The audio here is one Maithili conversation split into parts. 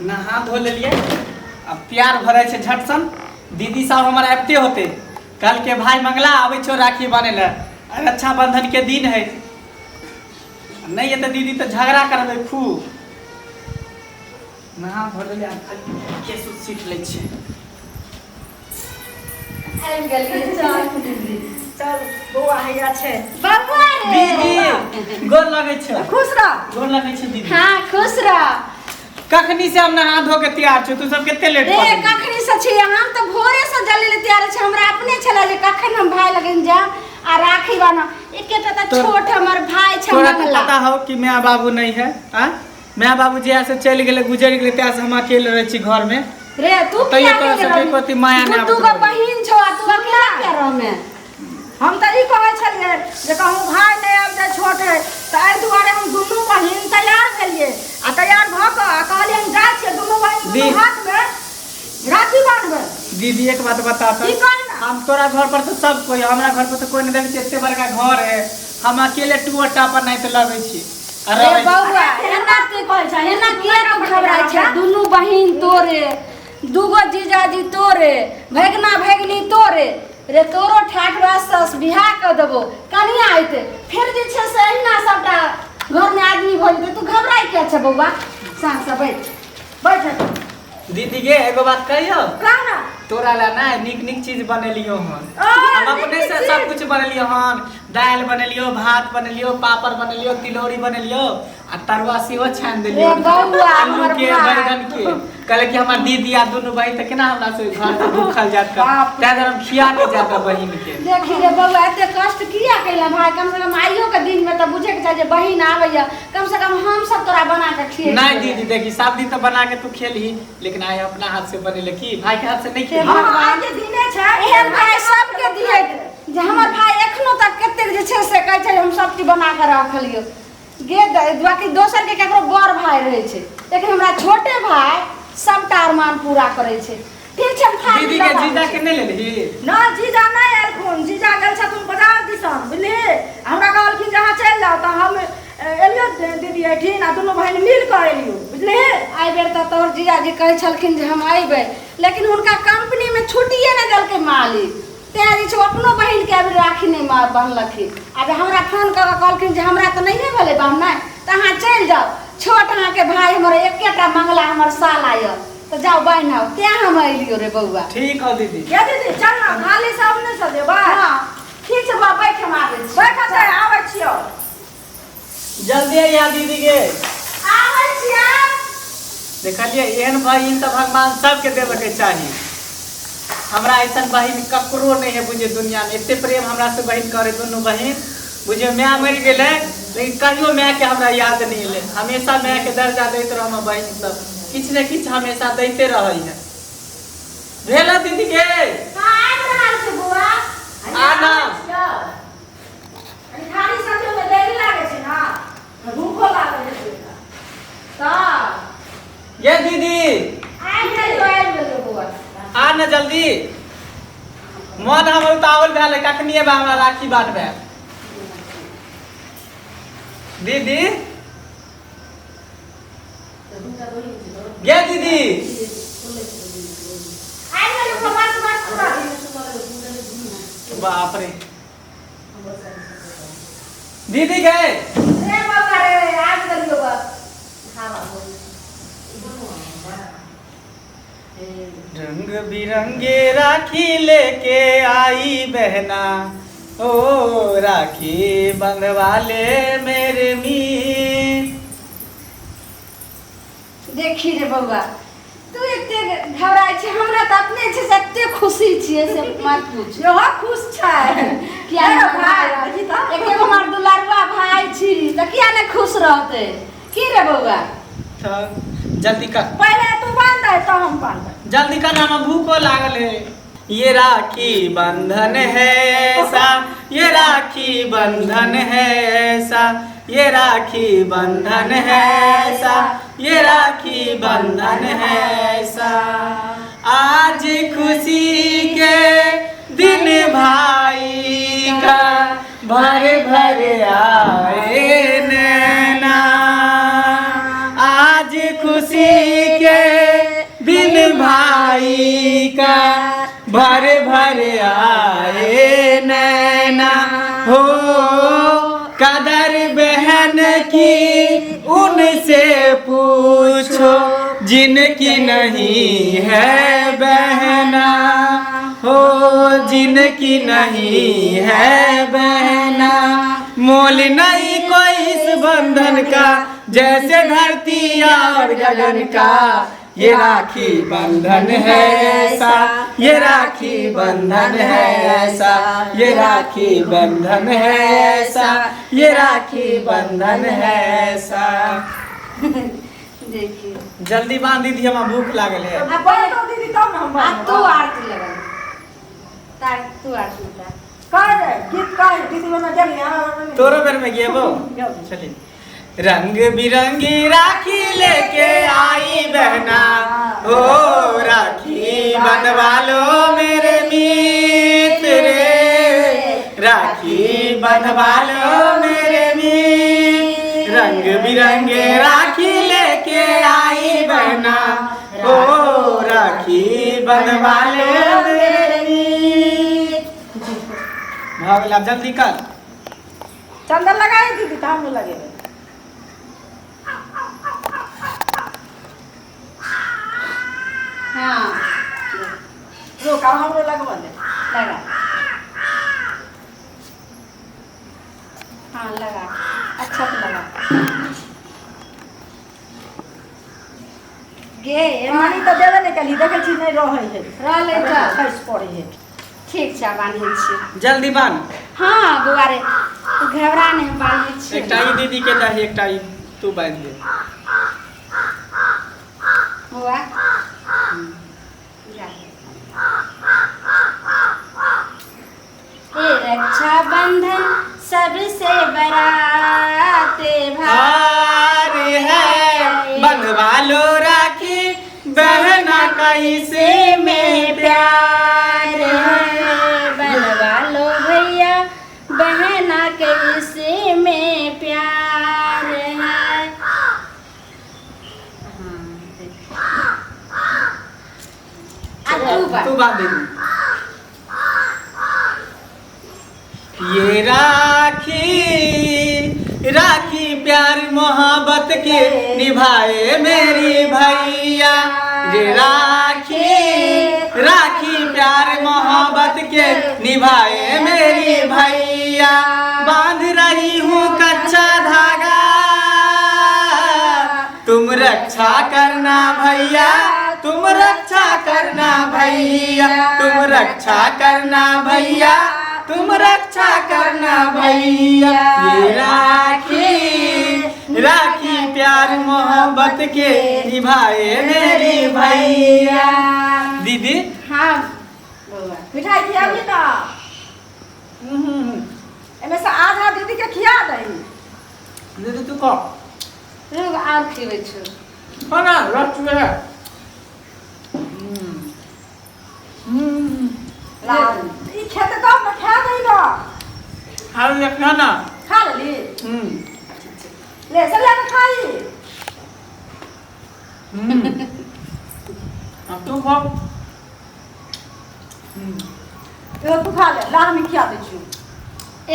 नहा धो लेलियै, अब प्यार भरै छै झटसन। दीदी साहब हमर आबिते होते, कल के भाई मंगला आबै छौ राखी बान्है लए, रक्षाबंधन के दिन है। नहीं एतै दीदी तऽ झगड़ा करबै खूब। नहा धो लेलियै, आब खाली केस उस सीख लै छियै। आबि गेलियै, चल। चल बौआ, हैया छै। बौआ रे। दीदी, गोर लगै छै। खुश रह। गोर लगै छै दीदी। हाँ, खुश रह। कखनी से हम नहा धो के तैयार छी, तू सब कते लेट रे कऽ देलही? कखनी से छी? हम तऽ भोरे से जल्दी ले तैयार छी। हमरा अपने छला जे कखन हम भाई लगन जायब आ राखी बान्हब। एकेटा तऽ छोट हमर भाई छै। तोरा तऽ मंगला। पता हो कि माय बाबू नहीं है। आ माय बाबू जहिया से चलि गेलै, गुजरि गेलै, तहिया से हम अकेले रहै छी घर में। रे, तू तैयो किया तोरा अकेले सबके रहबही? एको अथी माया नहि दू दू आबैत गो रहै। बहिन छौ आ तू अकेला किया रहमे? हम तऽ ई कहै छलियै जे कहूँ भाय नहि आबि जाय छोट है, तऽ एहि दुआरे हम दुनू बहिन तैयार भेलियै आ तैयार भऽ कऽ आ कहलियै हम जाइ छियै, दुनू बहिन दुनू हाथमे राखी बान्हबै। दीदी, एक बात बता की तो। कहना? हम तोरा घर पर तो सब कोई, हमरा घर पर तो कोई नहीं देखै छै। एते बड़का घर है, हम अकेले टू अट्टा पर नहीं तो लगै छी आ रे रहै छी। बौआ, एना की कहै छै? एना किया तू घबराइ छै? दुनू बहिन तोरे, दूगो जीजाजी तोरे, भगना भगनी तोरे। रे, तोरो ठाठ बात बियाह कऽ देबो, कनिया अयतै, फेर जे छै से अहिना सबटा घरमे आदमी भऽ जेतै। तू घबराइ किया छै बौआ? साँझ से बैठ, बैठ। दीदी गे, एगो बात कहियो? कह ना। तोरा ला ना नीक नीक चीज बनेलियो हन। ओ, हम नीक अपने नीक से चीज। सब कुछ बनेलियो हन। दालि बनेलियो, भात बनेलियो, पापड़ बनेलियो, तिलौरी बनेलियो आ तरुआ सेहो छानि देलियो। रे बौआ, आलू हमर के भाय। बैगन के। कहले कि हमर दीदी आ दुनू बहिन तऽ केना हमरा से घर से भूखल जात, बाप। ताहि दुआरे हम खिया के जात बहिन के। देखी रे बौआ, एते कष्ट किया कैला भाई? कम से कम आइयो के दिन में तऽ बुझे के चाही जे बहिन आबैया, कम से कम हम सब तोरा बना के खिए। नहीं दीदी, देखी, सब दिन तो बना के तू खेलही, लेकिन आइ अपना हाथ से बनेले की भाई के हाथ से नहीं खेलही। हँ, आइ के दिने छै। एहन भाई सबके दिए जे हमर भाई एखनो तक कतेक जे छै से कहै छै हम सब चीज बना के रखलियो गे। बाकी दोसर के केकरो बड़ भाई रहै छै, लेकिन हमरा छोटे भाई सबटा अरमान पूरा करै छै। ठीक छै, हम थाली दीदी के लगा दै जीजा छी। के नहीं लेलही? ना, जीजा नहि एलखुन। जीजा गेल छथुन बाजार दिसन, बुझलिही? हमरा कहलखिन जे अहाँ चलि जाउ, तऽ हम एलियो दीदी एहिठिन आ दुनू बहिन मिल कऽ एलियो, बुझलिही? एहि बेर तऽ तोहर जीजाजी कहै छलखिन जे हम अयबै, लेकिन हुनका कंपनीमे छुट्टिए नहि देलकै मालिक। तेँ जे छै अपनो बहिनके अभी राखी नहि बन्हलखिन। आब हमरा फोन कऽ कऽ कहलखिन जे हमरा तऽ नहिए भेलै बन्हनाइ, तऽ अहाँ चलि जाउ। छोट अहाँके भाय हमर एकेटा मंगला हमर साला यऽ, तऽ जाउ बान्हि आउ। तेँ हम अयलियो रे बौआ। ठीक हो दीदी। ये दीदी, चल ना, थाली सब नहि सजेबै। हँ, ठीक छै बौआ, बैठ, हम आबै छी। बैठ तऽ आबै छियौ। जल्दी अइहा दीदी के। आबै छी आब। देखलियै, एहन बहिन तऽ भगवान सबके देबे के चाही। हमरा ऐसन बहिन ककरो नहीं है बुझे दुनिया में। एते प्रेम हमरा से बहिन करे, दुनू बहिन। बुझे माय मरि गेलै, लेकिन कहियो माय के हमरा याद नहीं एलै। हमेशा माय के दर्जा दैत रह हमर बहिन सब, किछु ने किछु हमेशा दैते रहै है। भेल है दीदी के? हँ, आबि रहल छी बौआ। आ ना। कनि थारी सजबैमे देरी लागै छै ने, तऽ भूखो लागल हेतै। तऽ ये दीदी। आबि गेलियो, आबि गेलियो बौआ। आ ना जल्दी, मन हमर उतावल भेल है। कखनी एबै हमरा राखी बांधबै दीदी गे? दीदी। आबि गेलियो बौआ, बस बस पूरा। बाप रे, दीदी गए। रे बौआ रे, आबि गेलियो बस। रंग बिरंगे राखी लेके आई बहना, ओ राखी बंधवा ले मेरे मीत। देखी रे बौआ, तू एते घबराइ छै? हमरा तऽ अपने छै से एते खुशी छियै से मत पूछ। इहो खुश छै। किया हे नहि भाय, भाय? देखी तऽ। एके हमर दुलारुआ भाय छी, तऽ किया नहि खुश रहतै? की रे बौआ? तऽ जल्दी कर। पहिले तू बान्ध दे, तऽ हम बान्धबै। जल्दी कर, हमरा भूखो लागल है। ये राखी बंधन है ऐसा, ये राखी बंधन है ऐसा, ये राखी बंधन है ऐसा, ये राखी बंधन है ऐसा। आज खुशी के दिन भाई का, भर भर आए नैना। आज खुशी के भाई का भर भर आए नैना हो, कदर बहन की उनसे पूछो जिनकी नहीं है बहना हो, जिनकी नहीं है बहना। मोल नहीं कोई इस बंधन का, जैसे धरती और गगन का। ये राखी बंधन है ऐसा, ये राखी बंधन है ऐसा, ये राखी बंधन है ऐसा, ये राखी बंधन है ऐसा। देखिए जल्दी बांध दीदी, हमरा भूख लागल है। आ बांधो दीदी तब ने हम आ बांधब। तू आरती लगा तार, तू आरती उतार। कह रे गीत कह दीदी बना गेली हमरा। तोरो बेर में गेबो। चलिए। रंग बिरंगी राखी लेके आई बहना हो, राखी बनवा लो मेरे मीत रे, राखी बनवा लो मेरे मीत। रंग बिरंगे राखी लेके आई बहना हो, राखी बनवा लो मेरे मीत। भऽ गेल, आब जल्दी कर। चंदन लगाए दीदी तऽ हमहूँ लगेबै। हाँ रोक, आब हमरो लगबऽ दे। लगा, हाँ लगा, अच्छा से लगा गे। पानी तऽ देबे नहि केलही, देखै छी नहि रहै है। रहलै तऽ खसि पड़ै है। ठीक छै, बान्है छियै। जल्दी बान्ह। हाँ बौआ रे, तू घबरा नहि, हम बान्है छियै। एकटा ई दीदी के दही, एकटा ई तू बान्हि दे। बौआ जा। ए रक्षा बंधन सबसे बड़ा त्योहार हार है, बंधवा लो राखी बहना कैसे में प्यार है। बनवा लो भैया बहना कैसे में प्यार है। हाँ, देख। आ तू बा। तू बांध दे। ये राखी राखी प्यार मोहब्बत के निभाए मेरी भैया। ये राखी राखी प्यार मोहब्बत के निभाए मेरी भैया। बांध रही हूँ कच्चा धागा, तुम रक्षा करना भैया, तुम रक्षा करना भैया, तुम रक्षा करना भैया, तुम रक्षा करना भैया। ये राखी राखी प्यार मोहब्बत के निभाए मेरी भैया। दीदी। हाँ बौआ। मिठाई खियाबी ना, एमे से आधा दीदी के खिया दही। दीदी तू कह। रुक, आर खिबै छौ। हाँ ना, रस है। ला, ई खेते तब ने खा दही ना। हाँ देखना ना। खा लेली। ले चल ले खाई। अब तू खा। एगो तू खा ले, ला हम खिया दै छियौ।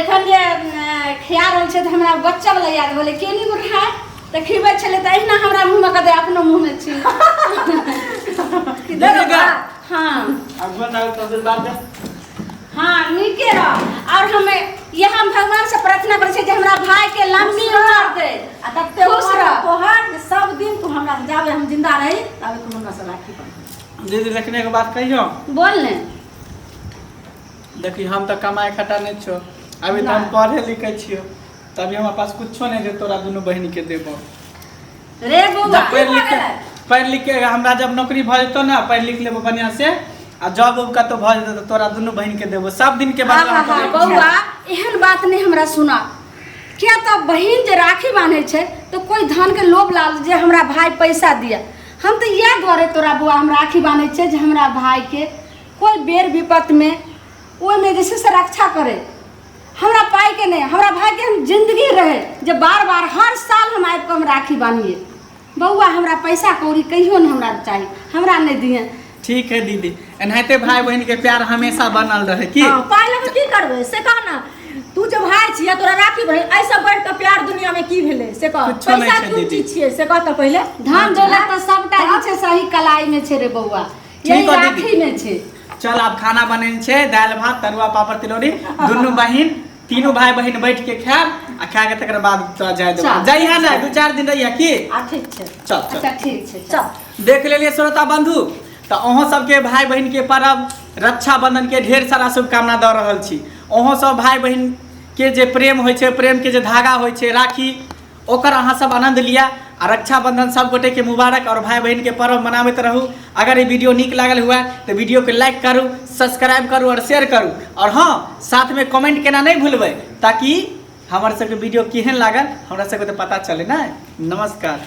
एखन जे खिया रहल छै तऽ हमरा बच्चा वाला याद भेलै, केनी गो खाय तऽ खिबै छलै तऽ अहिना हमरा मुँहमे कऽ दे, अपनो मुँहमे छी। दीदी का। हाँ। अब बता तो बात है। हाँ नीके रह। और हम यह हम भगवान से प्रार्थना करै छियै जे हमरा भाई के लंबी उम्र दे। आ तते खुश उमर रह। तोहर जे सब दिन तू हमरा से जाबे हम जिंदा रही ताबे तू हमरा से राखी बांध। दीदी लिखने के बात कहियो। बोल ने। देखी हम तऽ कमाए खटा नहीं छो, अभी तो हम पढ़े लिखे छियो, तभी हमरा पास कुछो नहीं जे तोरा दुनू बहिन के देबो। रे बौआ। जब पढ़ लिख के, पढ़ लिख के हमरा जब नौकरी भऽ जेतौ ना, पढ़ लिख लेबो बढ़िया से आ जॉब उब कतौ भऽ जेतौ तऽ तोरा दुनू बहिन के देबो सब दिन के बदला। हाँ, हम हाँ, तोरा बौआ एहन बात नहीं हमरा सुना, किया तऽ बहिन जे राखी बान्है छै तऽ कोई धन के लोभ लाल जे हमरा भाई पैसा दिया। हम तऽ इएह दुआरे तोरा बौआ हम राखी बान्है छियै जे हमरा भाई के कोई बेर विपत में ओहिमे जे छै से रक्षा करे। हमरा पाई के नहीं, हमरा भाई के हम जिंदगी रहे जे बार बार हर साल हम आबि कऽ हम राखी बान्हिए, बौआ हमरा पैसा कौड़ी कहियो ने हमरा चाही, हमरा नहि दिहे। ठीक है दीदी, एनाहिते भाई बहन के प्यार हमेशा बनल रहे की। हाँ, पाइ लऽ कऽ की करबै से कह ना। तू जे भाई छियै तोरा राखी बहिन एहिसँ बढ़ि कऽ प्यार दुनिया में की भेलै से कह। कुछो नहि पैसा छै कोन दीदी। चीज छियै से कह तऽ पहिले। धन दौलत तऽ सबटा जे छै सही कलाई में छै रे बौआ, यही ठीक हो दीदी। राखी में छै। चल आब खाना बनेने छै दालि भात तरुआ पापड़ तिलौरी, दुनू बहिन तीनू भाई बहिन बैठ के खायब आ खा के तकर बाद तोरा जाय देबो। चल। जइहा ना, 2-4 दिन रहिहा की। आ ठीक छै। चल चल। अच्छा ठीक छै, चल। देख लेलियै श्रोता बंधु, तऽ अहूँ सबके भाई बहिन के पर्व रक्षाबंधन के ढेर सारा शुभकामना दऽ रहल छी। अहूँ सब भाई बहिन के जे प्रेम होइ छै, प्रेम के जे धागा होइ छै राखी, ओकर अहाँ सब आनंद लिअ आ रक्षाबंधन सब गोटे के मुबारक और भाई बहिन के पर्व मनाबैत रहू। अगर ई वीडियो नीक लागल हुए तऽ वीडियो के लाइक करू, सब्सक्राइब करू और शेयर करू, और हाँ साथ में कमेंट केना नहि भूलबै ताकि हमर सबके वीडियो केहन लागल हमरा सबके तऽ पता चले ने। नमस्कार।